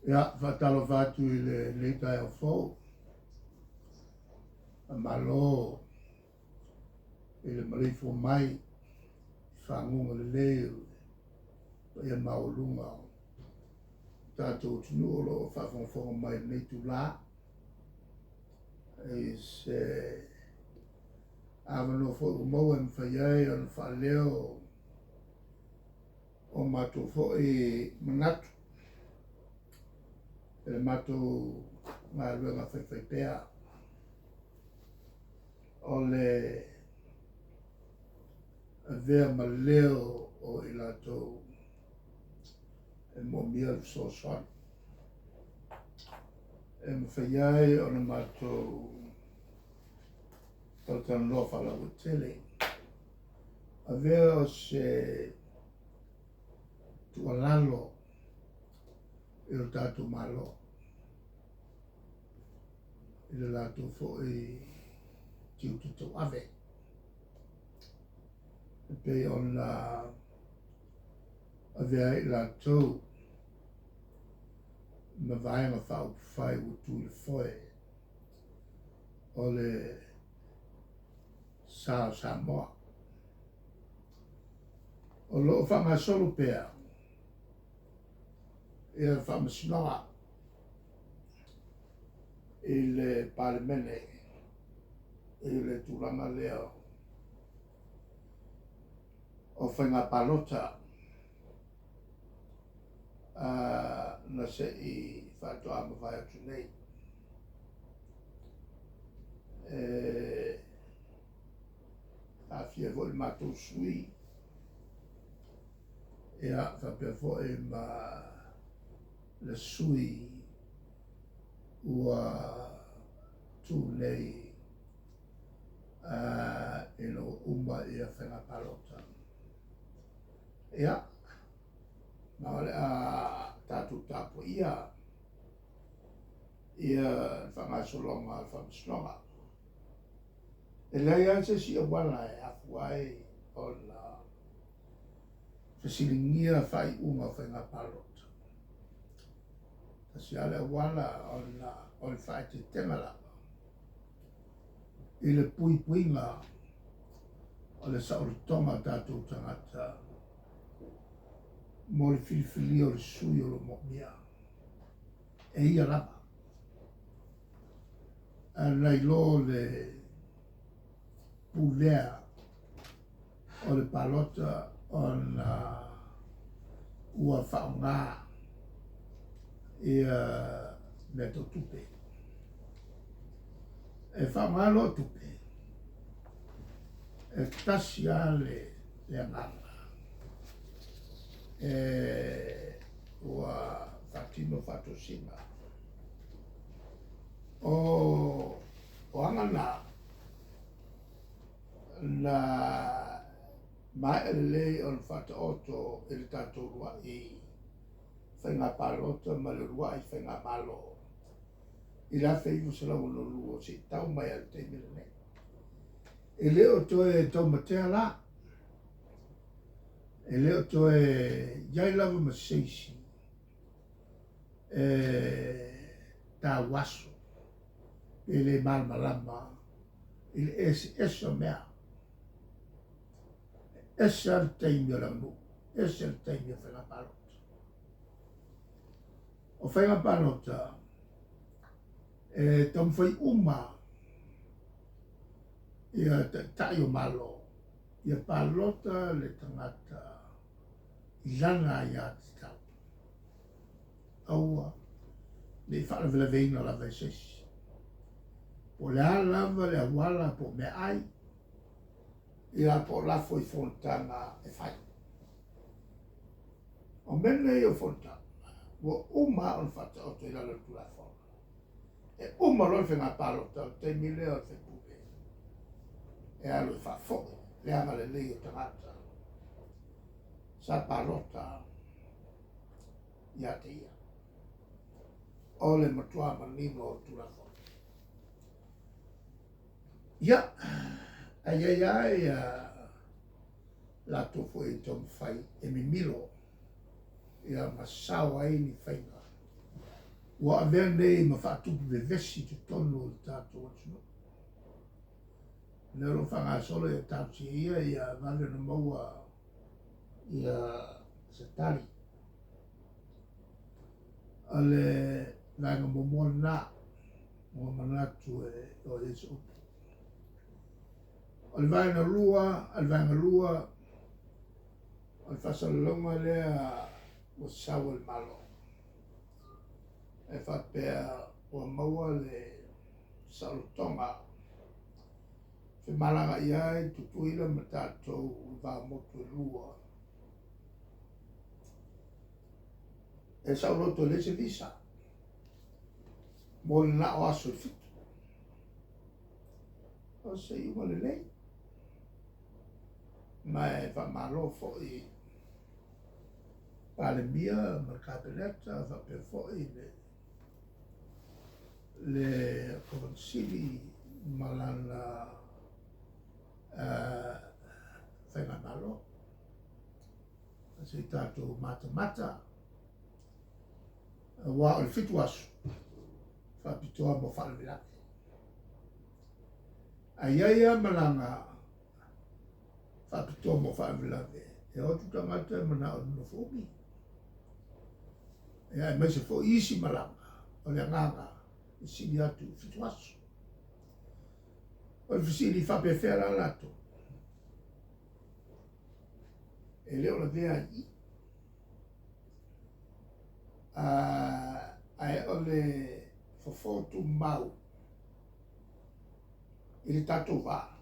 Ia, faatalofa atu i lenei taeao fou. Faamalo i le maleifua mai i faguga lelei o le paia maualuga o le tatou atunuu o lo o faafogafoga mai i lenei itula i se avanoa foi ua maua e mafai ai ona faaleo o matou foi manatu i le matou galuega faifaipea o le avea ma leo o i latou e moomia le fesoasoani e mafai ai ona matou talatalanoa faalauaitele. Avea o se tuualalo i lo tatou Malo i le latou foi tiute tauave e pei ona avea ai i latou ma Vaega Faaupufai ua tu i le foe o le sa o Samoa. O lo o faagasolo pea ia Faamasinoga i le Palemene i le tulaga lea o faiga palota na se i faatoa mavae atu nei. E aafia foi le matou sui, ia faapea foi ma le sui ua tu nei ina ua uma ia faiga palota. Ia, ma o le a tatou tapuaia ia le faagasologa o le Faamasinoga. E leai lava se isi auala e afua ai ona fesiligia faaiuga o faiga palota. Tasi lava le auala ona o le faaeteetega lava i le puipuiga o le saolotoga o tatou tagata mo le filifilia o le sui o lo o moomia e ia lava. Nai lo le pulea o le palota ona ua faaaoga ia mea tau tupe. E faaaoga loa tupe, e tasi lava le agaga e ua faatino faatosina. O o aga na na maea lelei ona faataoto i le tatou uluai faiga palota ma le uluai faigamalo i le 1962 seia tau mai lava i le taimi lenei. E le o toe taumatea la, e le o toe i ai lava ma se isi e tauaso pe le malamalama i le eseese o mea. E ese lava le taimi o le aganuu, ese le taimi o faiga palota. O faiga palota, e taumafai uma ia taitai o Malo ia palota le tagata i lana aiatatau. Aua ne i faalavelaveina lava e se isi. Po o le a lava le auala po o meaai, ia po o lafo i fonotaga e fai. O mea nei o fonotaga, ua uma ona faataoto i lalo o le Tulafono. E uma loa le faiga palota, o le taimi lea o le faipule e alu e faafoi le agalelei o tagata sa palota ia te ia. O le matua manino o le Tulafono. Ia, ae i ai lava ia latou foi e taumafai e mimilo ia ma sao ai ni faiga. Ua avea nei ma faatupu vevesi i totonu o le tatou atunuu. O lea o lo o faagasolo ia talosia ia ia vave ona maua ia se tali. O le vaega muamua lena ua manatu e oo i ai se upu. O le vaega lua, o le vaega lua, o le faasalalauga lea ua sau e le Malo e faapea ua maua le saolotoga femalagaai ai Tutuila ma tatou i va o motu e lua. E saoloto e leai se visa mo le na o aso e 7. O se iuga lelei ma e faamalo foi i Palemia ma le Kapeneta faapea foi le Kovana Sili ma lana Faigamalo. Se i tatou matamata aua o le 7 aso faapitoa mo faalavelave. Ae i ai lava malaga faapitoa mo faalavelave e o atu tagata e manao e nonofo umi. Ia aemaise foi isi malaga o le agaga e sili atu i le 7 aso. O le fesili, faapefea la latou? E le o lavea ai i i. Ae o le fofo tumau i le tatou va,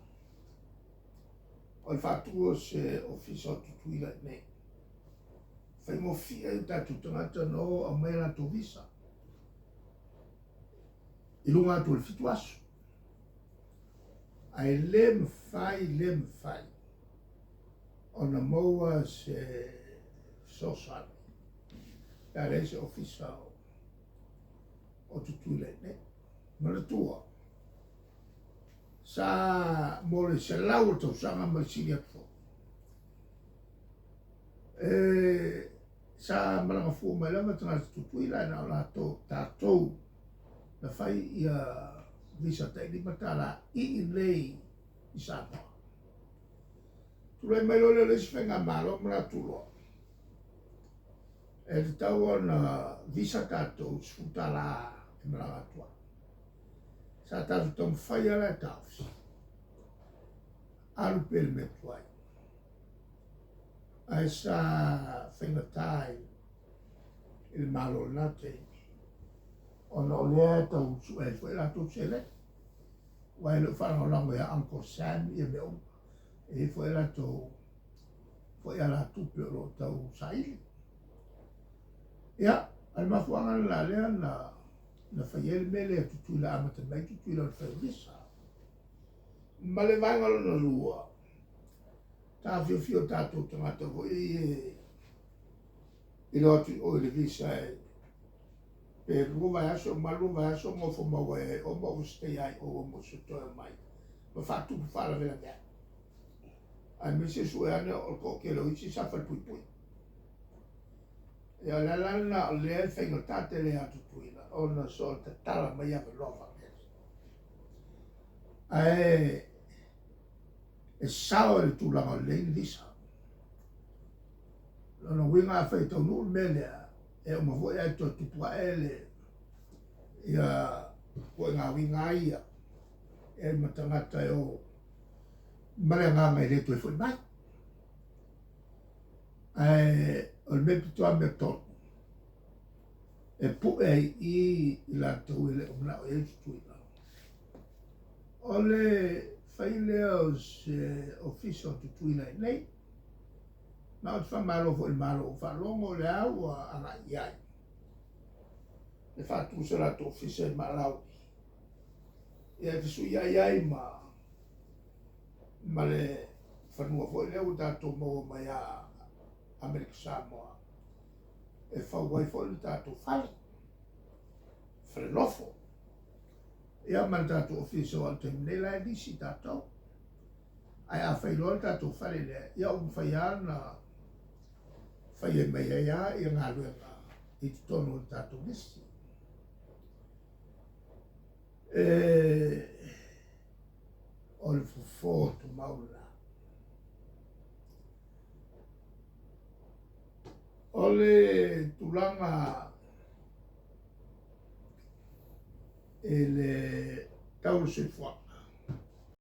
o le faatu o se Ofisa o Tutuila i inei. Faigofie ai o tatou tagata ona o aumai a latou visa i luga atu o le 7 aso. Ae le mafai, le mafai ona maua se fesoasoani pe a leai se Ofisa o Tutuila i inei. Manatua, sa mo le 100 o tausaga ma le sili atu foi, e sa malaga fua mai lava tagata Tutuila ae na o latou, tatou na fai ia visa tai $5 i inei i Samoa. Tulai mai loa lea o le isi faigamalo manatu loa, e tatau ona visa tatou $10 e malaga atu ai. Sa tatou taumafai lava la e taofi, alu pea i le mea tuai. Ae sa faigata i le Malo i lena taimi, ona o lea e tau sue ai foi latou seleni. Aua e le o faalagolago ia Uncle Sam ia mea uma. E i ai foi latou foi alatupe o lo o tau saili. Ia, o le mafuaaga lena lea na fai ai le mea lea Tutuila, amata mai Tutuila o le fai o visa. Ma le vaega lona lua, taofiofia o tatou tagata foi e i le o atu i o i le visa e pe 2 vaiaso ma 2 vaiaso gofo mau ai o ma overstay ai o mo se toe omai ma faatupu faalavelave ai. Aemaise sue ane o le toatele o isi sa falepuipui. Ia o le ala lena o lea e faigata tele ia Tutuila ona soona tatala mai avanoa faapea. Ae e sao i le tulaga o lelei ni visa. Lona uiga afai e taunuu le mea lea, e uma foi ae toe tupu ae le ia ituaiga uiga ia e ma tagata e o ma le agaga e le toe foi mai. Ae o le mea pito lava mea tonu e pue ai i i latou e le o manao i ai Tutuila. O le fai lea o se Ofisa o Tutuila i inei. Ma ou te faamalo foi i le Malo ua faalogo o lea ua agai i ai e faatu se latou ofisa i Maalauli. Ia e fesuiai ai ma le fanua foi lea ua tatou maua mai ia Amerika Samoa e fau ai foi le tatou fale, fale nofo. Ia ma le tatou ofisa o le taimi nei la e lisi tatou. Ae a fai loa le tatou fale lea, ia ua mafai lava ona fai ai mai ai lava ia galuega i totonu o le tatou lisi. E o le fofo tumau lena. O le tulaga i le tau o le soifuaga.